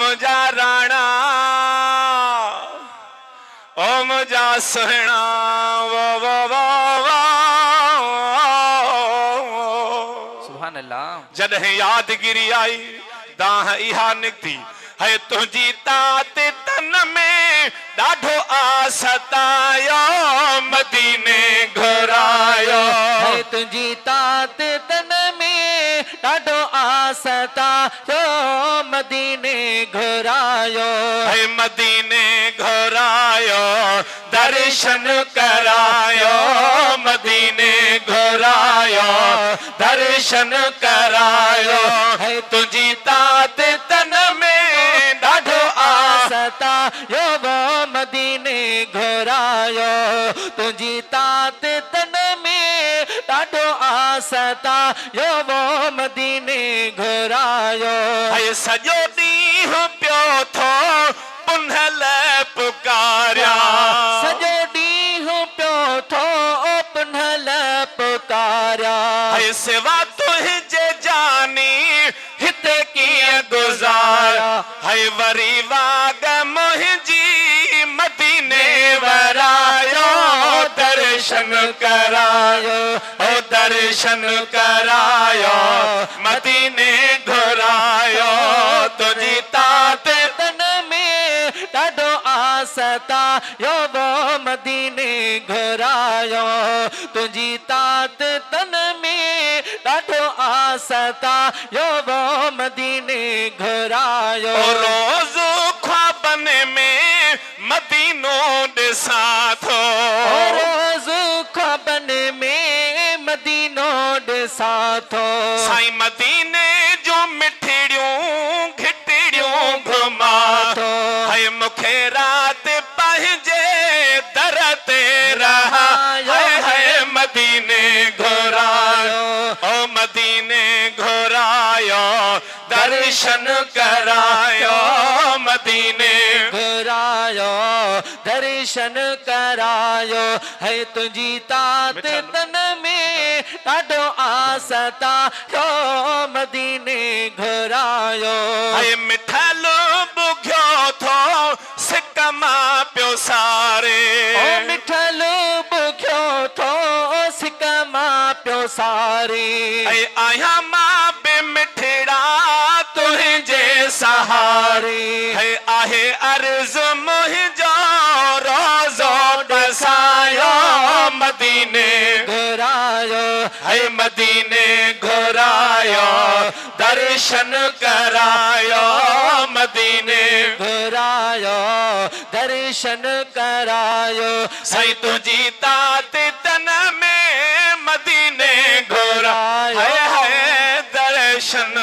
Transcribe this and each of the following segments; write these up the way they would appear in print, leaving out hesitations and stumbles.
منهنجا راڻا، او منهنجا سهڻا، وو وو وو وو. سبحان الله. جڏهن يادگيري آئي، دانهن اها نڪتي، هي تنهنجي تات تن ۾ ڏاڍو آ ستايو، مديني گهرايو. هي تنهنجي تات تن ۾ ڏاڍو آ ستايو، مديني گهرايو. هي مديني گهرايو، درشن ڪرايو، مديني گهرايو، درشن ڪرايو. هي تنهنجي تات تن ۾ ڏاڍو آ ستايو، مديني گهرايو. تنهنجي تات تن ۾ ڏاڍو آ ستايو، مديني گهرايو. هي سڄو ڏينهن پيو ٿو پنهل پڪاريان، سڄو ڏينهن پيو ٿو پنهل پڪاريان. هي سوا تنهنجي جاني هتي ڪيئن گذاريان؟ هي وري واڳ منهنجي مديني ورايو، درشن ڪرايو، او درشن ڪرايو، مديني گهرايو. تنهنجي تات تن ۾ ڏاڍو آ ستايو، مديني گهرايو. تنهنجي تات تن ۾ ڏاڍو آ ستايو، مديني گهرايو. روز خوابن ۾ مدينو ڏسان ٿو، روز خوابن ۾ مدينو ڏسان ٿو. سائين مديني جون مٺڙيون گهٽڙيون گهمان ٿو. هي مون کي رات پنهنجي در تي رهايو، هي مديني گهرايو، او مديني گهرايو، درشن ڪرايو، مديني گهرايو، درشن ڪرايو. هي تنهنجي تات تن ۾ ڏاڍو آ ستايو، مديني گهرايو. هي مٺل ٻگهيو ٿو سڪ مان پيو ساري، او مٺل ٻگهيو ٿو سڪ مان پيو ساري. ۽ آهيان مان به مٺڙا تنهنجي سهاري. هي آهي عرض منهنجو روزو پسايو، مديني گهرايو. هي مديني گهرايو، درشن ڪرايو، مديني گهرايو، درشن ڪرايو. سائين تنهنجي تات تن ۾ مديني گهرايو، هي درشن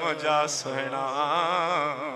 منهنجا سهڻا.